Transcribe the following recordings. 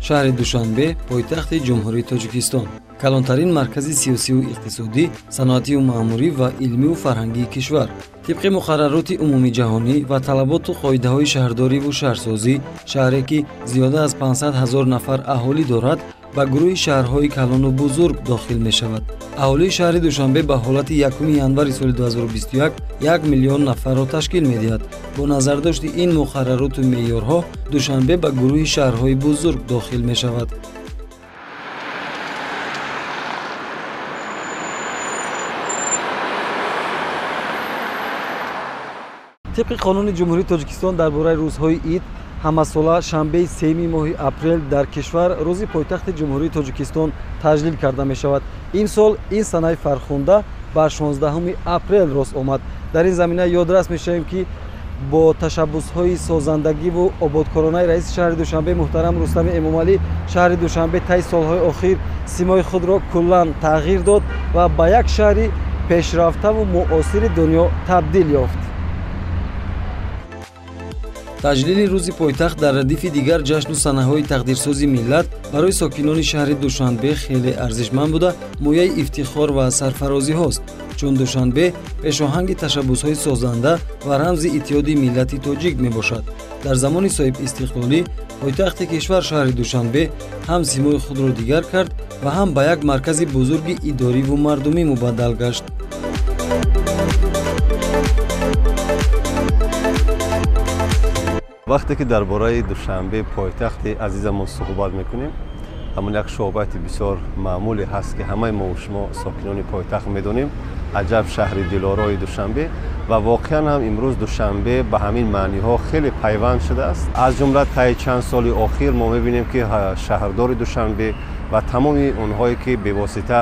Шаҳри Душанбе пойтахти Ҷумҳурии Тоҷикистон, калонтарин маркази сиёсиву иқтисодӣ, саноативу маъмурӣ ва илмиву фарҳангии кишвар. Тибқи муқаррароти умумиҷаҳонӣ ва талаботу қоидаҳои шаҳрдориву шаҳрсозӣ, шаҳре ки зиёда аз 500 ҳазор нафар аҳолӣ дорад, ба гурӯҳи шаҳрҳои калону бузург дохил мешавад. Аҳолии шаҳри Душанбе ба ҳолати 1 январи соли 2021 1 миллион нафарро ташкил медиҳад. Бо назардошти ин муқаррароту меъёрҳо, Душанбе ба гурӯҳи шаҳрҳои бузург дохил мешавад. Тибқи қонуни Ҷумҳурии Тоҷикистон дар бораи рӯзҳои ид, ҳамасола шанбеи 3 моҳи апрел дар кишвар рӯзи пойтахти Ҷумҳурии Тоҷикистон таҷлил карда мешавад. Имсол ин санаи фархунда ба 16 апрел рост омад. Дар ин замина ёдрас мешавем, ки бо ташаббусҳои созандагиву ободкоронаи раиси шаҳри Душанбе муҳтарам Рустами Эмомалӣ, шаҳри Душанбе таи солҳои охир симои худро куллан тағйир дод ва ба як шаҳри пешрафтаву муосири дунё табдил ёфт. Таҷлили рӯзи пойтахт дар радифи дигар ҷашну санаҳои тақдирсози миллат барои сокинони шаҳри Душанбе хеле арзишманд буда, мояи ифтихор ва сарфарозиҳост, чун Душанбе пешоҳанги ташаббусҳои созанда ва рамзи иттиҳоди миллати тоҷик мебошад. Дар замони соҳибистиқлолӣ пойтахти кишвар шаҳри Душанбе ҳам симои худро дигар кард ва ҳам ба як маркази бузурги идориву мардумӣ мубаддал гашт. Вақте ки дар бораи Душанбе, пойтахти азизамон, суҳбат мекунем, ҳамон як шӯъбати бисёр маъмуле ҳаст, ки ҳамаи мо шумо сокинони пойтахт медонем: аҷаб шаҳри дилорои Душанбе. Ва воқеан ҳам имрӯз Душанбе ба ҳамин маъниҳо хеле пайванд шудааст. Аз ҷумла таи чанд соли охир мо мебинем, ки шаҳрдори Душанбе ва тамоми онҳое ки бевосита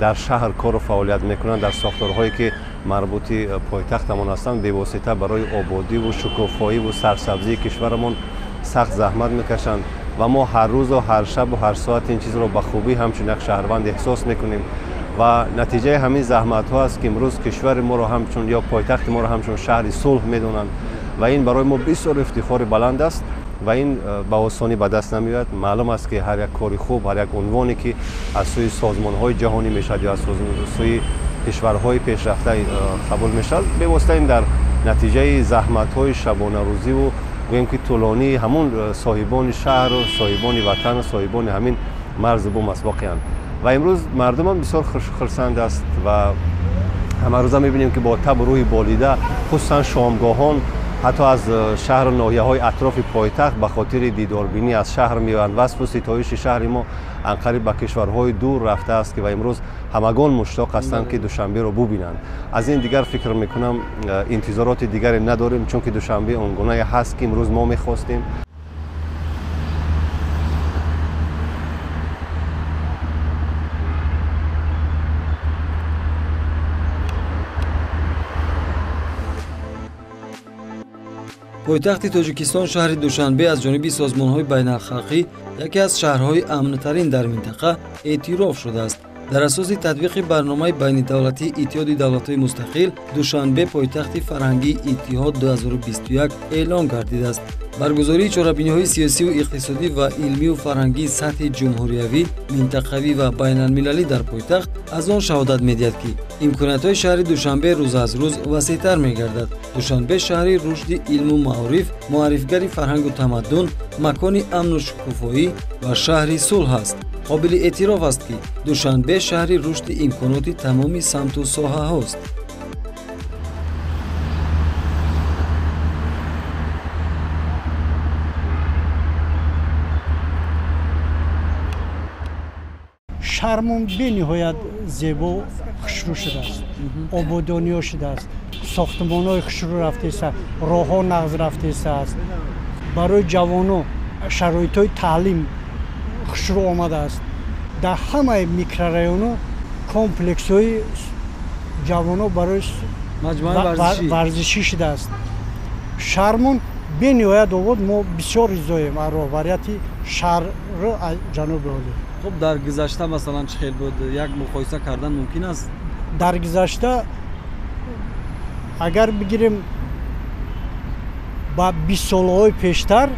дар шаҳр кору фаъолият мекунанд, дар сохторҳое ки марбути пойтахтамон ҳастанд, бевосита барои ободиву шукуфоиву сарсабзии кишварамон сахт заҳмат мекашанд. Ва мо ҳар рӯзу ҳар шабу ҳар соат ин чизро ба хубӣ ҳамчун як шаҳрванд эҳсос мекунем. Ва натиҷаи ҳамин заҳматҳо аст, ки имрӯз кишвари моро ҳамчун ё пойтахти моро ҳамчун шаҳри сулҳ медонанд ва ин барои мо бисёр ифтихори баланд аст ва ин ба осонӣ ба даст намеояд. Маълум аст, ки ҳар як кори хуб, ҳар як унвоне ки аз сӯи созмонҳои ҷаҳонӣ мешавад ё аз сӯи кишварҳои пешрафта қабул мешавад, бевосита ин дар натиҷаи заҳматҳои шабонарӯзиву гӯем ки тӯлонии ҳамун соҳибони шаҳру соҳибони ватану соҳибони ҳамин марзу бум аст воқеан. Ва имрӯз мардумам бисёр хурсанд аст ва ҳамарӯза мебинем, ки бо табу рӯҳи болида, хусусан шомгоҳон, ҳатто аз шаҳру ноҳияҳои атрофи пойтахт ба хотири дидорбинӣ аз шаҳр меоянд. Васфу ситоиши шаҳри мо анқариб ба кишварҳои дур рафтааст, ки ва имрӯз ҳамагон муштоқ ҳастанд, ки Душанберо бубинанд. Аз ин дигар фикр мекунам, интизороти дигаре надорем, чунки Душанбе он гунае ҳаст, ки имрӯз мо мехостем. Пойтахти Тоҷикистон шаҳри Душанбе аз ҷониби созмонҳои байналхалқӣ яке аз шаҳрҳои амнтарин дар минтақа эътироф шудааст. Дар асоси татбиқи барномаи байнидавлатии Иттиҳоди давлатҳои мустақил, Душанбе пойтахти фарҳангии Иттиҳод 2021 эълон гардидааст. Баргузории чорабиниҳои сиёсиву иқтисодӣ ва илмиву фарҳангии сатҳи ҷумҳуриявӣ, минтақавӣ ва байналмилалӣ дар пойтахт аз он шаҳодат медиҳад, ки имкониятҳои шаҳри Душанбе рӯз аз рӯз васеътар мегардад. Душанбе шаҳри рушди илму маориф, муаррифгари фарҳангу тамаддун, макони амну шукуфоӣ ва шаҳри сулҳ аст. Қобили эътироф аст, ки Душанбе шаҳри рушди имконоти тамоми самту соҳаҳост. Шаҳрмон бениҳоят зебо хушрӯ шудааст, ободониҳо шудааст, сохтмонҳои хушрӯ рафтааст, роҳҳо нағз рафтааст, барои ҷавонон шароитҳои таълим хушрӯ омадааст. Дар ҳамаи микрорайонҳо комплексҳои ҷавонон барои варзишӣ шудааст. Шаҳрмон бениҳоят обод, мо бисёр ризоем аз роҳбарияти шаҳрро аз ҷаноби олӣ. Хуб, дар гузашта масалан чӣ хел буд? Як муқоиса кардан мумкин аст? Дар гузашта агар бигирем ба 20 солаҳои пештар,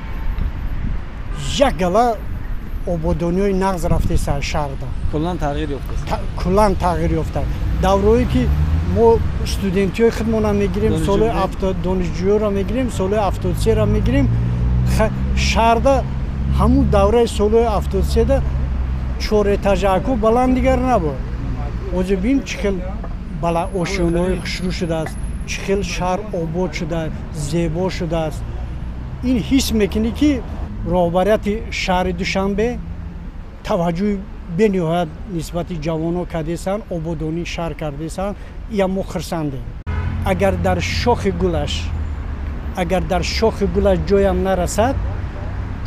як гала Ободониҳои нағз рафтеса шаҳрда. Куллан тағйир ёфтааст. Куллан тағйир ёфта. Даврое ки мо студентиҳои худмонро мегирем, соли донишҷӯёро мегирем, соли 73-ро мегирем, шаҳрда ҳамун давраи соли 73-да 4 этажаку баланд дигар набуд. Ҳозир бин чӣ хел бала ошёнаҳои хушрӯ шудааст, чӣ хел шаҳр обод шудааст, зебо шудааст. Ин ҳис мекунӣ ки роҳбарияти шаҳри Душанбе таваҷҷӯҳи бениҳоят нисбати ҷавонҳо кардесанд, ободонии шаҳр кардесанд. Ия мо хурсандем. Агар дар шохи гулаш, агар дар шохи гулаш ҷоям нарасад,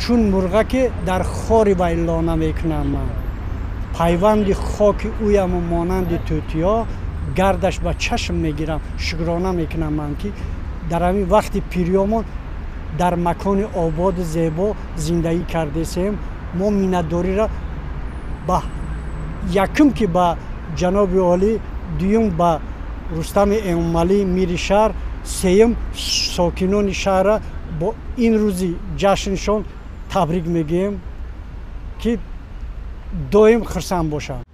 чун мурғаке дар хори вай лона мекунам ман. Пайванди хоки ӯяму монанди тӯтиё гардаш ба чашм мегирам, шукрона мекунам ман ки дар ҳамин вақти пирёмон дар макони ободу зебо зиндагӣ кардесем. Мо миннатдориро ба якум ки ба ҷаноби олӣ, дуюм ба Рустами Эмомалӣ мири шаҳр, сеюм сокинони шаҳрра бо ин рӯзи ҷашншон табрик мегӯем ки доим хурсанд бошанд.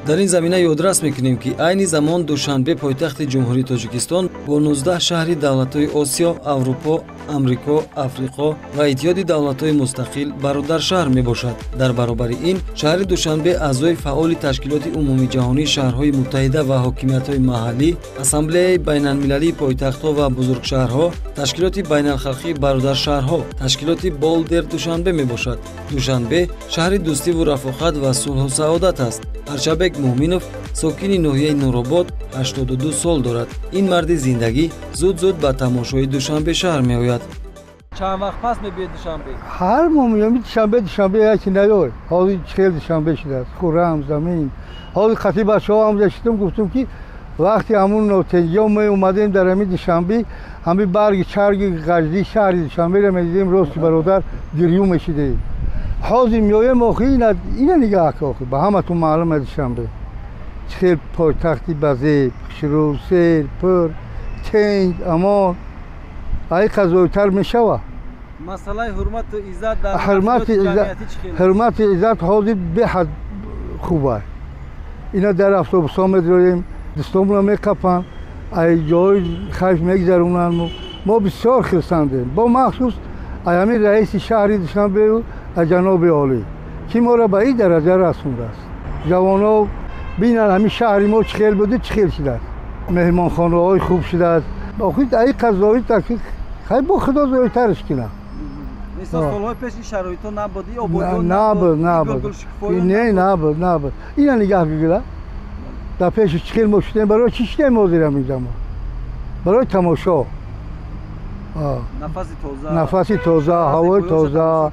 Дар ин замина ёдрас мекунем ки айни замон Душанбе пойтахти Ҷумҳурии Тоҷикистон бо 19 шаҳри давлатҳои Осиё, Аврупо, Амрико, Африқо ва Иттиҳоди давлатҳои мустақил бародаршаҳр мебошад. Дар баробари ин шаҳри Душанбе аъзои фаъоли Ташкилоти умумиҷаҳонии шаҳрҳои муттаҳида ва ҳокимиятҳои маҳаллӣ, Ассамблеяи байналмилалии пойтахтҳо ва бузургшаҳрҳо, Ташкилоти байналхалқии бародаршаҳрҳо, Ташкилоти Болдер Душанбе мебошад. Душанбе шаҳри дӯстиву рафоқат ва сулҳу саодат аст. Арчабек Муъминов сокини ноҳияи Нуробод 82 сол дорад. Ин марди зиндагӣ зуд-зуд ба тамошои Душанбе шаҳр меояд. Чанд вақт пас мебиёд Душанбе? Ҳар моҳ меоям Душанбе. Душанбе яке наёй. Ҳозир хел Душанбе шудааст. Хуррам, замин. Ҳозир қати бачаҳо ҳам шидам, гуфтам ки вақти ҳамун нотенҷиҳо меомадем дар ҳамин Душанбе, ҳамин барги чарги ғаждии шаҳри Душанберо медидем, рости бародар гирён мешидем. Ҳозир меоем охи ина нигаҳ ки охи ба ҳаматон маълум аст Душанбе. Чӣ хел пойтахти базеб, хушрӯ, сер, пур, тенҷ, амон. Ай қазойтар мешавад. Масъалаи ҳурмату иззат дар ҳурмату иззат ҳозир беҳад хуб аст. Ина дар автобусҳо медроем, дӯстонро мекапанд, ай ҷои хайф мегзаронанд. Мо бисёр хурсандем. Бо махсус ай ҳамин раиси шаҳри Душанбеу аз ҷаноби олӣ ки моро ба ин дараҷа расондааст. Ҷавонҳо бинанд ҳамин шаҳри мо чӣ хел буду чӣ хел шудааст. Меҳмонхонаҳои хуб шудааст. Охир ай қазои хай бо худо зоитарш кунад. Мисол солҳои пеш ин шароитҳо набуд, ин ободиҳо набуд, набуд. Не, набуд, набуд. Ина нигаҳ бигира. Дар пеши чӣ хел мо шудем, барои чӣ шудем ҳозир ҳамин замон? Барои тамошо. Нафаси тоза, нафаси тоза, ҳавои тоза,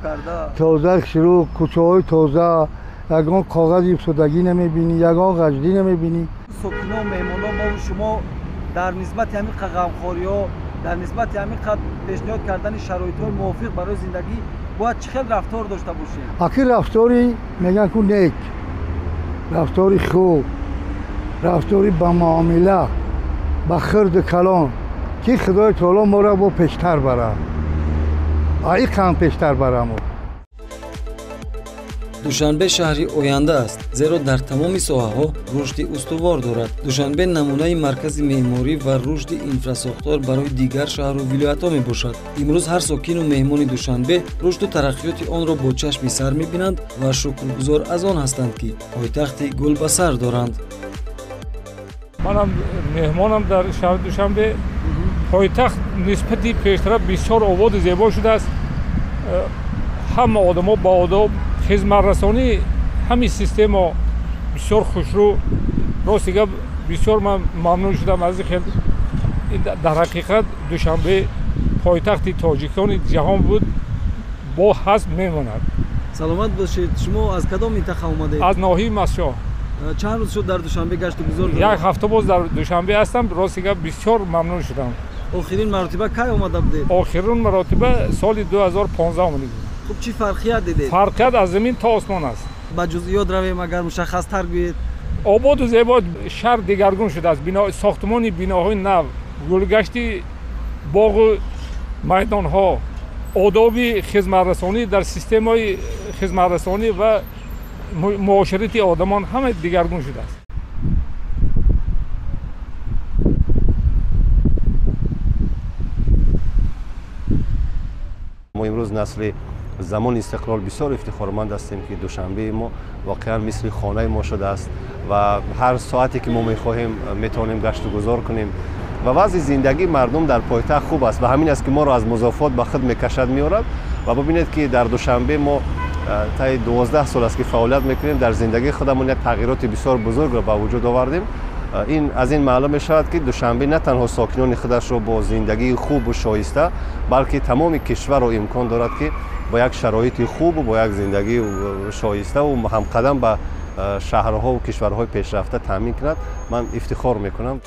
тоза хушрӯ, кӯчаҳои тоза, ягон коғази ифтодагӣ намебинӣ, ягон ғаждӣ намебинӣ. Сокино, меҳмонҳо, мову шумо дар нисбати ҳамин ғамхориҳо, дар нисбати ҳамин қад пешниҳод кардани шароитҳои мувофиқ барои зиндагӣ бояд чӣ хел рафтор дошта бошем? Аки рафтори мегӯянд ку нек, рафтори хуб, рафтори ба муомила, ба хирду калон ки Худои таоло моро бо пештар барад, аиқам пештар барамо. Душанбе шаҳри оянда аст, зеро дар тамоми соҳаҳо рушди устувор дорад. Душанбе намунаи маркази меъморӣ ва рушди инфрасохтор барои дигар шаҳру вилоятҳо мебошад. Имрӯз ҳар сокину меҳмони Душанбе рушду тараққиёти онро бо чашми сар мебинанд ва шукргузор аз он ҳастанд, ки пойтахти гулбасар доранд. Манам меҳмонам дар шаҳри Душанбе. Пойтахт нисбати пештара бисёр ободу зебо шудааст. Ҳама одамо ба одоб, хизматрасонӣ ҳамин система бисёр хушрӯ. Рости гап бисёр ман мамнун шудам аз ин хел. Дар ҳақиқат Душанбе пойтахти тоҷикистони ҷаҳон буд, бо ҳаст мемонад. Саломат бошед. Шумо аз кадом минтақа омадед? Аз ноҳияи Мастчоҳ. Чанд рӯз шуд дар Душанбе гашту гузор доред? Як ҳафта боз дар Душанбе ҳастам. Рости гап бисёр мамнун шудам. Охирин маротиба кай омада будед? Охирин маротиба соли 2015 омада будем. Хуб, чӣ фарқият дидед? Фарқият аз замин то осмон аст. Ба ҷузъиёт равем, агар мушаххастар гӯед. Ободу зебо шаҳр дигаргун шудааст. Сохтмони биноҳои нав, гулгашти боғу майдонҳо, одоби хизматрасонӣ дар системаи хизматрасонӣ ва муоширати одамон ҳама дигаргун шудааст. Мо имрӯз насли замони истиқлол бисёр ифтихорманд ҳастем, ки Душанбеи мо воқеан мисли хонаи мо шудааст ва ҳар соате ки мо мехоҳем метавонем гаштугузор кунем ва вазъи зиндагии мардум дар пойтахт хуб аст ва ҳамин аст ки моро аз музофот ба худ мекашад, меорад. Ва бибинед ки дар Душанбе мо таи 12 сол аст ки фаъолият мекунем, дар зиндагии худамон як тағйироти бисёр бузургро ба вуҷуд овардем. Ин аз ин маълум мешавад, ки Душанбе на танҳо сокинони худашро бо зиндагии хубу шоиста, балки тамоми кишварро имкон дорад, ки бо як шароити хубу бо як зиндагии шоиставу ҳамқадам ба шаҳрҳову кишварҳои пешрафта таъмин кунад. Ман ифтихор мекунам.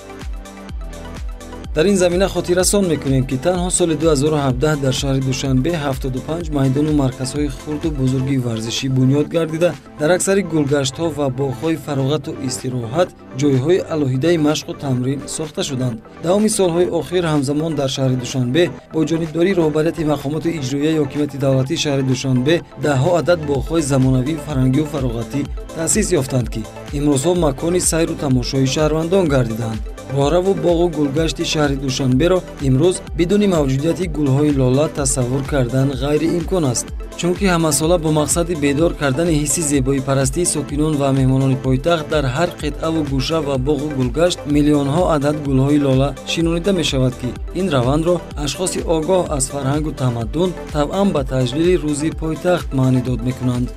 Дар ин замина хотиррасон мекунем, ки танҳо соли 2017 дар шаҳри Душанбе 75 майдону марказҳои хурду бузурги варзишӣ бунёд гардида, дар аксари гулгаштҳо ва боғҳои фароғату истироҳат ҷойҳои алоҳидаи машқу тамрин сохта шуданд. Давоми солҳои охир ҳамзамон дар шаҳри Душанбе бо ҷонибдории роҳбарияти мақомоти иҷроияи ҳокимияти давлатии шаҳри Душанбе даҳҳо адад боғҳои замонавии фарҳангию фароғатӣ таъсис ёфтанд, ки имрӯзҳо макони сайру тамошои шаҳрвандон гардиданд. Роҳраву боғу гулгашти шаҳри Душанберо имрӯз бидуни мавҷудияти гулҳои лола тасаввур кардан ғайриимкон аст, чунки ҳамасола бо мақсади бедор кардани ҳисси зебоипарастии сокинон ва меҳмонони пойтахт дар ҳар қитъаву гӯша ва боғу гулгашт миллионҳо адад гулҳои лола шинонида мешавад, ки ин равандро ашхоси огоҳ аз фарҳангу тамаддун тавъан ба таҷлили рӯзи пойтахт маънидод мекунанд.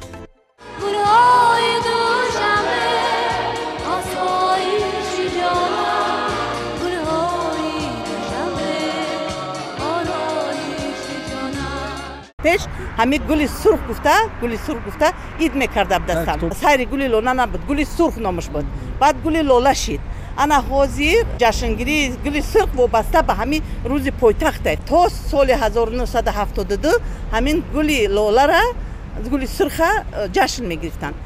Пеш ҳамин гули сурх гуфта, гули сурх гуфта ид мекарда дастам. Сайри гули лола набуд, гули сурх номаш буд. Баъд гули лола шид. Ана ҳозир ҷашнгирии гули сурх вобаста ба ҳамин рӯзи пойтахте. То соли 1972 ҳамин гули лолара, гули сурха ҷашн мегирифтанд.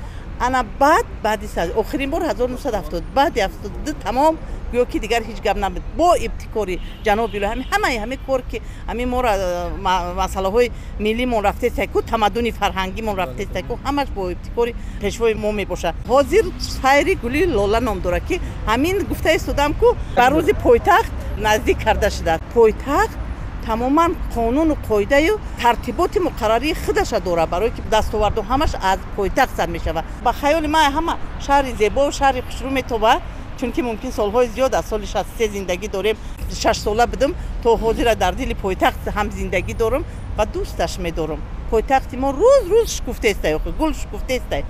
Ана баъд баъди охирин бор 1970, баъди 72 тамом, гӯё ки дигар ҳеҷ гап набуд. Бо ибтикори ҷаноби илоҳӣ ҳамаи ҳамин кор, ки ҳамин моро масъалаҳои миллимон рафтестайку, тамаддуни фарҳангимон рафтестайку, ҳамаш бо ибтикори пешвои мо мебошад. Ҳозир сайри гули лола ном дорад, ки ҳамин гуфта истодам, ку ба рӯзи пойтахт наздик карда шудааст. Пойтахт тамоман қонуну қоидаю тартиботи муқаррарии худаша дорад, барое ки дастоварду ҳамаш аз пойтахт сар мешавад. Ба хаёли ман ҳама шаҳри зебо, шаҳри хушрӯ метобад, чунки мумкин солҳои зиёд аз соли 63 зиндагӣ дорем. 6 сола будам то ҳозира дар дили пойтахт ҳам зиндагӣ дорам ва дӯсташ медорам. Пойтахти мо рӯз рӯз шукуфтаестай, гул шукуфтаестай.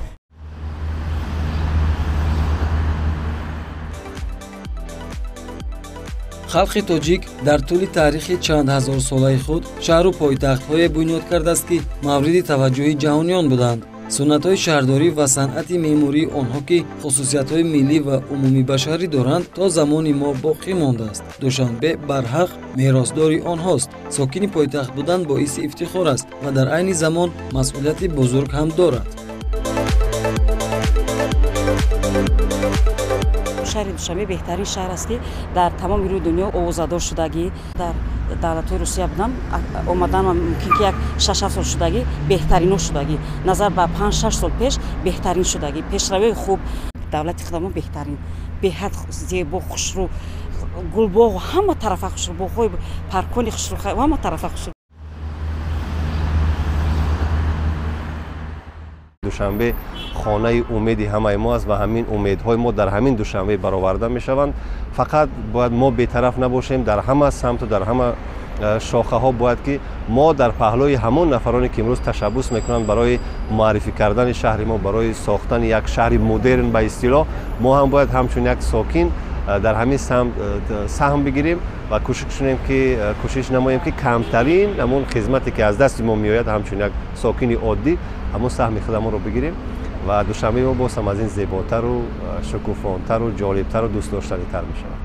Халқи тоҷик дар тӯли таърихи чанд ҳазорсолаи худ шаҳру пойтахтҳое бунёд кардааст, ки мавриди таваҷҷӯҳи ҷаҳониён буданд. Суннатҳои шаҳрдорӣ ва санъати меъмории онҳо, ки хусусиятҳои миллӣ ва умумибашарӣ доранд, то замони мо боқӣ мондааст. Душанбе барҳақ меросдори онҳост. Сокини пойтахт будан боиси ифтихор аст ва дар айни замон масъулияти бузург ҳам дорад. Шаҳри Душанбе беҳтарин шаҳр аст, ки дар тамоми рӯи дунё овозадор шудагӣ. Дар давлатҳои Русия будам, омадан мумкин ки як 6-7 сол шудагӣ, беҳтарино шудагӣ. Назар ба 5-6 сол пеш беҳтарин шудагӣ. Пешравии хуб, давлати худамон беҳтарин, беҳад зебо, хушрӯ, гулбоғ ҳама тарафа хушрӯ, боғҳои паркони хушрӯ, ҳама тарафа хушрӯ. Душанбе хонаи умеди ҳамаи мо аст ва ҳамин умедҳои мо дар ҳамин Душанбе бароварда мешаванд. Фақат бояд мо бетараф набошем, дар ҳама самту дар ҳама шохаҳо бояд ки мо дар паҳлӯи ҳамон нафароне ки имрӯз ташаббус мекунанд барои муаррифӣ кардани шаҳри мо, барои сохтани як шаҳри модерн ба истилоҳ, мо ҳам бояд ҳамчун як сокин дар ҳамин самт саҳм бигирем ва кӯшиш намоем, ки камтарин ҳамон хизмате ки аз дасти мо меояд ҳамчун як сокини оддӣ ҳамон саҳми худамонро бигирем ва Душанбеи мо боз ҳам аз ин зеботару шукуфонтару ҷолибтару дӯстдоштанитар мешавад.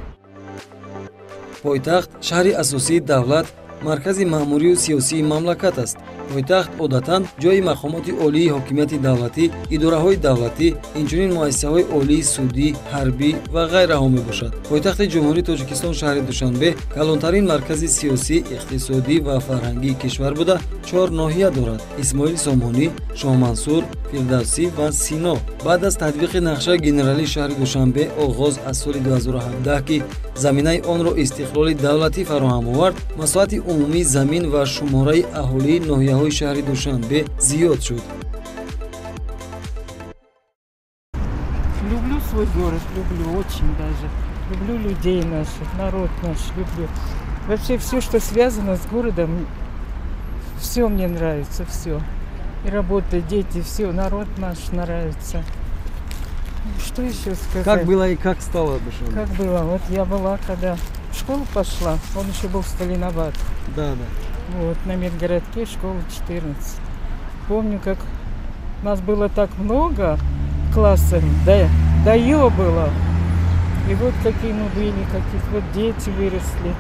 Пойтахт шаҳри асосии давлат, маркази маъмурию сиёсии мамлакат аст. Пойтахт одатан ҷойи мақомоти олии ҳокимияти давлатӣ, идораҳои давлатӣ, инчунин муассисаҳои олии судӣ, ҳарбӣ ва ғайраҳо мебошад. Пойтахти Ҷумҳурии Тоҷикистон шаҳри Душанбе калонтарин маркази сиёсӣ, иқтисодӣ ва фарҳангии кишвар буда, 4 ноҳия дорад: Исмоили Сомонӣ, Шоҳмансур, Фирдавсӣ ва Сино. Баъд аз татбиқи нақшаи генералии шаҳри Душанбе оғоз аз соли 2017, ки заминаи онро истиқлоли давлатӣ фароҳам овард, масоҳати умумии замин ва шумораи аҳолии ноҳияҳои шаҳри Душанбе зиёд шуд. Люблю свой город, люблю очень даже. Люблю людей наших, народ наш люблю. Вообще все, что связано с городом, все мне нравится, все. И работа, дети, все, народ наш нравится. Что еще сказать? Как было и как стало Душанбе? Как было? Вот я была, когда в школу пошла, он еще был Сталинабад. Да, да. Вот, на медгородке, школа 14. Помню, как нас было так много классов, да, да ё было. И вот какие мы были, какие вот дети выросли.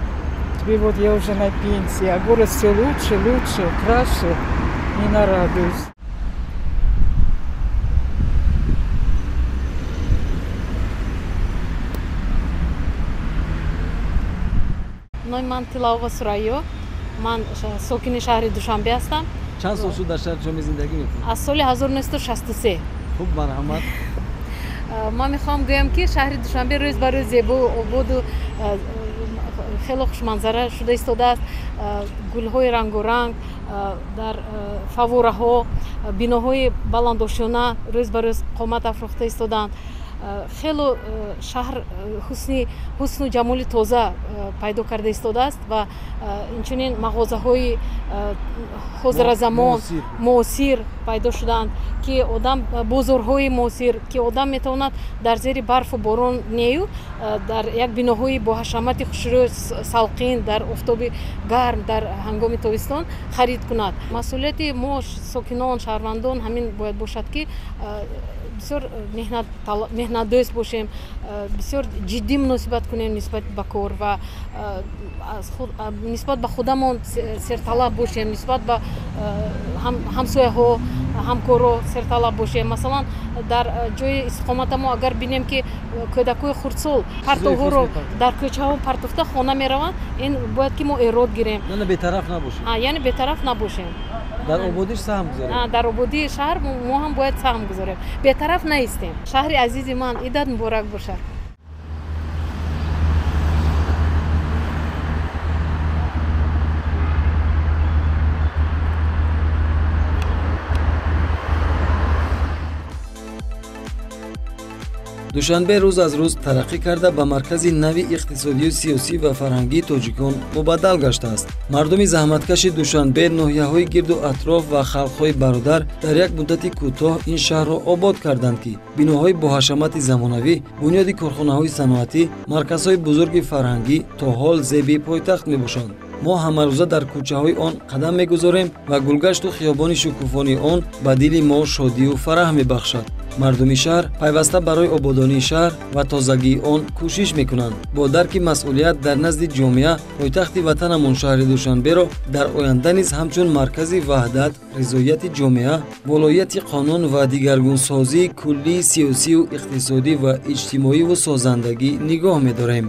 Теперь вот я уже на пенсии, а город все лучше, лучше, краше, не нарадуюсь. Номи ман Тилаова Сурайё, ман сокини шаҳри Душанбе ҳастам. Чанд сол шуд дар шаҳри Душанбе зиндагӣ мекунед? Аз соли 1963. Хуб, марҳамат. Ман мехоҳам гӯям, ки шаҳри Душанбе рӯз ба рӯз зебо, ободу хеле хушманзара шуда истодааст. Гулҳои рангоранг дар фаввораҳо, биноҳои баландошёна рӯз ба рӯз қомат афрохта истодаанд. Хело шаҳр ҳусну ҷамоли тоза пайдо карда истодааст ва инчунин мағозаҳои ҳозиразамон муосир пайдо шудаанд, ки одам бозорҳои муосир, ки одам метавонад дар зери барфу борон нею дар як биноҳои бо ҳашамати хушрӯ, салқин, дар офтоби гарм, дар ҳангоми тобистон харид кунад. Масъулияти мо сокинон, шаҳрвандон ҳамин бояд бошад, ки бисёр меҳнатдӯст бошем, бисёр ҷиддӣ муносибат кунем нисбат ба кор ва нисбат ба худамон серталаб бошем, нисбат ба ҳамсояҳо, ҳамкоро серталаб бошем. Масалан, дар ҷои истиқомата мо агар бинем, ки кӯдакҳои хурдсол партовҳоро дар кӯчаҳо партофта хона мераванд, ин бояд ки мо эрод гирем. Яъне бетараф набошем. Яъне бетараф набошем. Дар ободиш саҳм гузорем. Дар ободии шаҳр мо ҳам бояд саҳм гузорем. Бетараф наистем. Шаҳри азизи ман, идат муборак бошад. Душанбе рӯз аз рӯз тараққӣ карда ба маркази нави иқтисодию сиёсӣ ва фарҳангии тоҷикон мубаддал гаштааст. Мардуми заҳматкаши Душанбе, ноҳияҳои гирду атроф ва халқҳои бародар дар як муддати кӯтоҳ ин шаҳрро обод карданд, ки биноҳои боҳашамати замонавӣ, бунёди корхонаҳои саноатӣ, марказҳои бузурги фарҳангӣ то ҳол зеби пойтахт мебошанд. Мо ҳамарӯза дар кӯчаҳои он қадам мегузорем ва гулгашту хиёбони шукуфони он ба дили мо шодию фараҳ мебахшад. Мардуми шаҳр пайваста барои ободонии шаҳр ва тозагии он кӯшиш мекунанд. Бо дарки масъулият дар назди ҷомеа пойтахти ватанамон шаҳри Душанберо дар оянда низ ҳамчун маркази ваҳдат, ризояти ҷомеа, волояти қонун ва дигаргунсозии куллии сиёсию иқтисодӣ ва иҷтимоиву созандагӣ нигоҳ медорем.